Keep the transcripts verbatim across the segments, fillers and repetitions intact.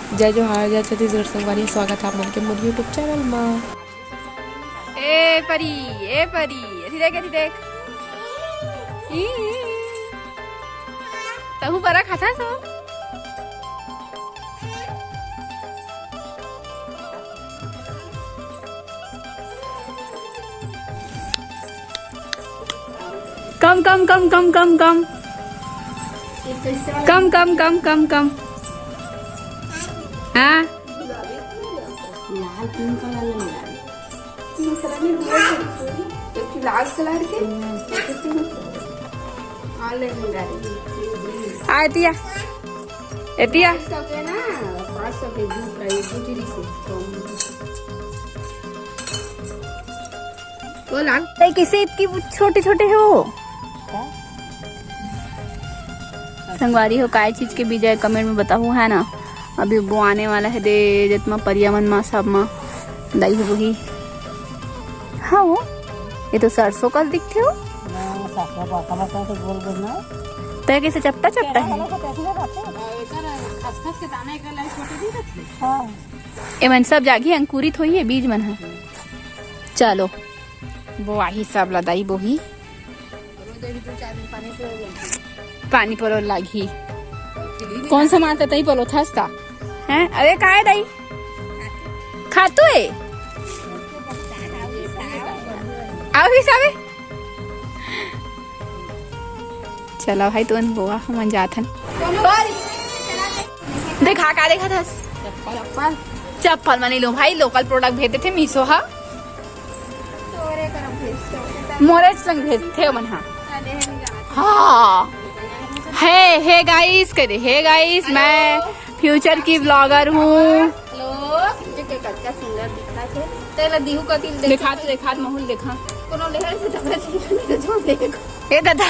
जय जोहार, जय छत्तीसगढ़ संगवारी, स्वागत है आप मन के मोर YouTube चैनल मा। ए परी, ए परी, एती देख, एती देख। ई, तहू बरा खाता सो। कम, कम, कम, कम, कम, कम। कम, कम, कम, कम, कम। हाँ। लाल पिंक कलर में मिला दे। दूसरा में दिया है, एक लाल कलर के, एक पिंक। ऑनलाइन मंगा रही हूँ। आ, एतिया। एतिया। पाँच सौ के ना, पाँच सौ के दू प्राइस, दू तीन से कम। बोला। तै कैसे इतनी छोटे छोटे हो? संगवारी हो, काय चीज के बीज है, कमेंट में बताहू, है ना। अभी बोआने वाला है दे, जतमा परिया मन मा, सब मा दई हो ही। हाँ हो, ये तो सरसों का दिखते हो। हाँ, सरसों का, कमर का तो गोल गोल ना। तै कैसे चपटा चपटा है? खसखस के दाना एक लाई छोटे नहीं रखते। हाँ। एमन सब जागी अंकुरित होई है बीज मन ह। चलो, बोआही सब ला दाई बोही। पानी पलो लागही। कौन सा माता तई पलो थस ता? हैं? अरे काय दाई? खातू है? आओ हिसाबे। चला भाई, तुमन बोआ, हमन जाथन। देखा, का देखत हस? चप्पल। चप्पल मनी लो भाई, लोकल प्रोडक्ट भेज देथे मीशो हा। मोरे संग भेजथे ओमन हा। हाँ। हे, हे गाइस, कह दे, हे गाइस, मैं फ्यूचर की ब्लॉगर हूँ। हेलो, के कच्चा सुंदर दिखत हे। तेला दिहू कतिल देख। देखा तो, देखा तो, माहौल देखा। कोनो लेहर से तबे छोड़ दे। ए दादा।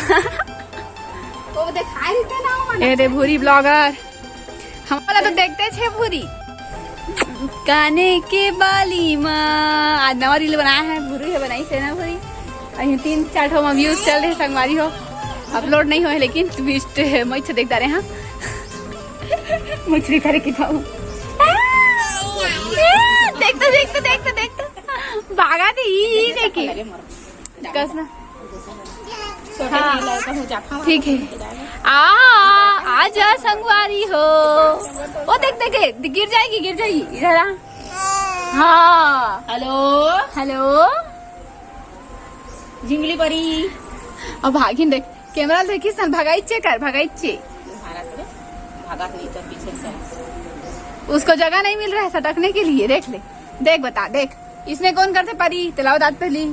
वो दिखाई देते ना, वो ए दे भूरी ब्लॉगर। हमारा तो देखते छे भूरी। काने के बाली मा। आज नवा रील बनाया है, भूरी है बनाई से ना भूरी। अभी तीन चार ठो व्यूज चल रहे संगवारी हो। अपलोड नहीं हुए लेकिन ट्विस्ट है, मैं इच्छा देखता रहे हाँ। मुछरी करे की था। देख तो, देख तो, देख तो, देख तो। भागा थी, ई, ई देखी। कस ना। छोटे हाँ। से लड़का हो जाता है। ठीक है। आ, आ जा संगवारी हो। वो देख, देख, देख, गिर जाएगी, गिर जाएगी। इधर आ। हाँ। हेलो। हेलो। झिंगली परी। अब भागिन देख, कैमरा देखिस ना, भगाइचे कर, भगाइचे। भागत नहीं तो पीछे से। उसको जगह नहीं मिल रहा है सटकने के लिए, देख ले। देख, बता, देख। इसने कौन करथे परी? तेला बता पहली।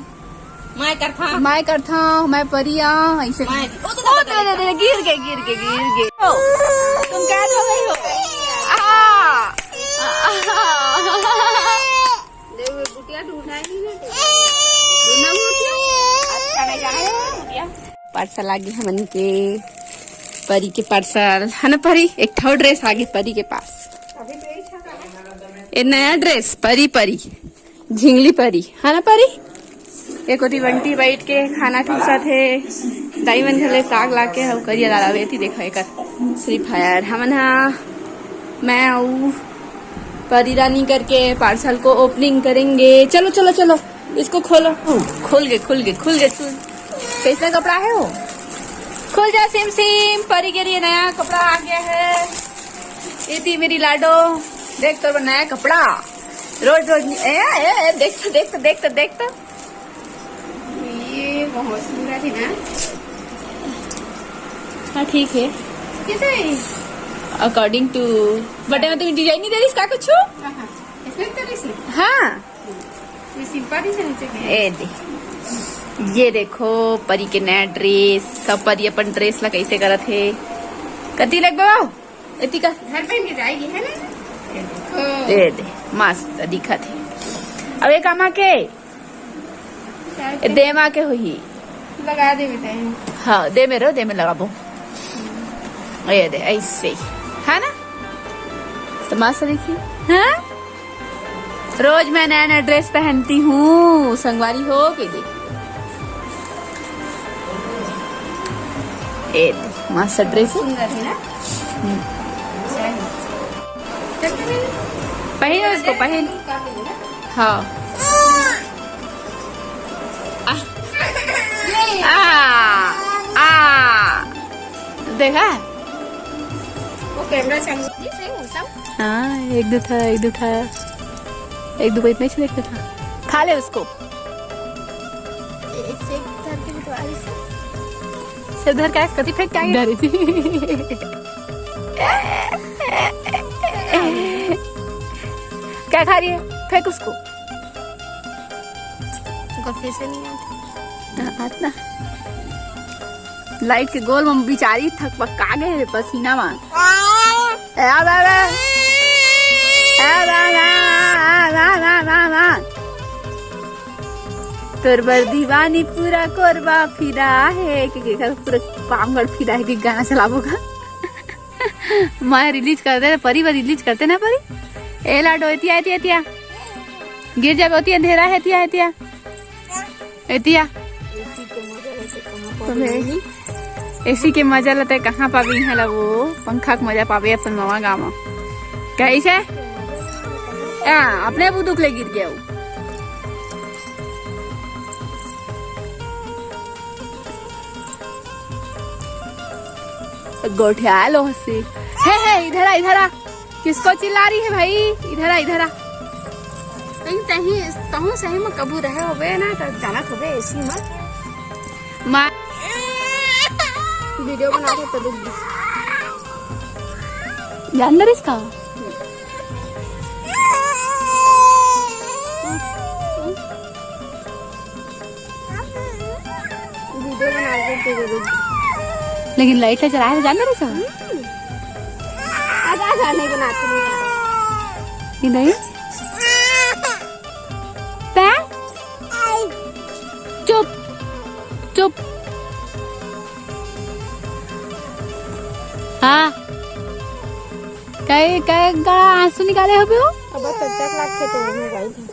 मैं करथा। मैं करथा, मैं परी आ, ऐसे। मैं। ओ, तो ओ, दे, दे, दे, गिर गए, गिर गए, गिर गए। ओ, तुम क्या हो गई हो? आ, आ, आ, आ। दे, वो बुटिया ढूंढा ही नहीं। ढूंढना बुटिया। अच्छा, नहीं जाना है बुटिया। पार्सल आगे हमन के, परी के पार्सल, है ना परी? एक ठो ड्रेस आगे परी के पास। अभी तो ये छा ए नया ड्रेस, परी परी, झिंगली परी, है ना परी? एक ओती बंटी बैठ के खाना ठूसत हे, दाई मन घले साग ला के, अउ करिया ला लावे। एती देखो एकर फ्री फायर। हमन हा, मैं अउ परी रानी करके पार्सल को ओपनिंग करेंगे। चलो, चलो, चलो, इसको खोलो। खुल गए, खुल गए, खुल गए, खुल। कैसा कपड़ा है वो? खुल जा सिम सिम, परी के लिए नया कपड़ा आ गया है। एती मेरी लाडो, देख तोर नया कपड़ा। रोज रोज नि-, ए, ए, ए, देख तो, देख तो, देख तो, देख तो। ये बहुत सुंदर है ना? हाँ, ठीक है। कैसे है? According to, but मैं तुम्हें डिजाइन नहीं दे रही इसका कुछ? हाँ, हाँ। इसमें तो नहीं सी। हाँ। ये सिंपल ही चलते हैं। ए दे, ये देखो परी के नया ड्रेस। सब परी अपन ड्रेस ला कैसे करत हे। कति लग बाबा? एती का? घर पहन के जाएगी, है ना? ओ। ए दे, मस्त दिखत हे। अब एक आमा के? क्या ए, के? देमा के होही। लगा दे बेटा, ये। हाँ, दे में रहो, दे में लगाबो। ए दे, ऐसे ही। है ना? तो मस्त दिखी। हाँ? रोज मैं नया नया ड्रेस पहनती हूँ, संगवारी हो के दे। ए दे, मस्त ड्रेस है। सुंदर है ना? हम्म। अच्छा है। पहन उसको, पहन। हाँ। आ, आ, आ। देखा? वो कैमरा चालू। ये सही मौसम। हाँ, एक दो ठा, एक दो ठा, एक दो कोई नहीं देखता था। खा ले उसको। एक सेब धर के भी तो आ रही थी। सेब धर के आइस कति फेंक के आ गई? धरी थी। क्या खा रही है? फेंक उसको। ओकर फेसे नहीं आता। हाँ, आत ना। लाइट के गोल में बिचारी थकपका गे हे पसीना में। ए, आ, आ, आ। ए, आ, आ, आ। तोर बर दीवानी पूरा कोरबा फिदा हे, के, के, पूरा पामगढ़ फिदा हे के गाना चलाबो का? मैं रिलीज कर दे, परी बर रिलीज करते ना परी। ए लाडो, एतिया, एतिया, एतिया। गिर जाबे, ओतिया अंधेरा हे, एतिया, एतिया। एतिया। एसी के मजा लेते कहाँ पर अबे, मिली? एसी के मजा लेते कहाँ पाबे इहाँ ला वो? पंखा के मजा पाबे अपन मवा गाँव में। कैसे? हाँ, अपने बुदुक ले गिर गया वो। गोठिया लो हंसी। हे, हे, इधर आ, इधर आ। किसको चिल्ला रही है भाई? इधर आ, इधर आ। कहीं, कहीं, कहूँ सही में कभू रहे होबे ना, तो जानत होबे एसी में। माँ। वीडियो बना के तो रुक गई। जानदार इसका? वीडियो बना के दे दे। लेकिन लाइट ला जलाए तो जानदार इसका? हम्म। आजा, आजा, नहीं बनाते, नहीं बनाते। ये नहीं? तै? चुप, चुप। हाँ। कई, कई गड़ा आंसू निकाले होबे वो? अब चकचक लागथे तो मोबाइल।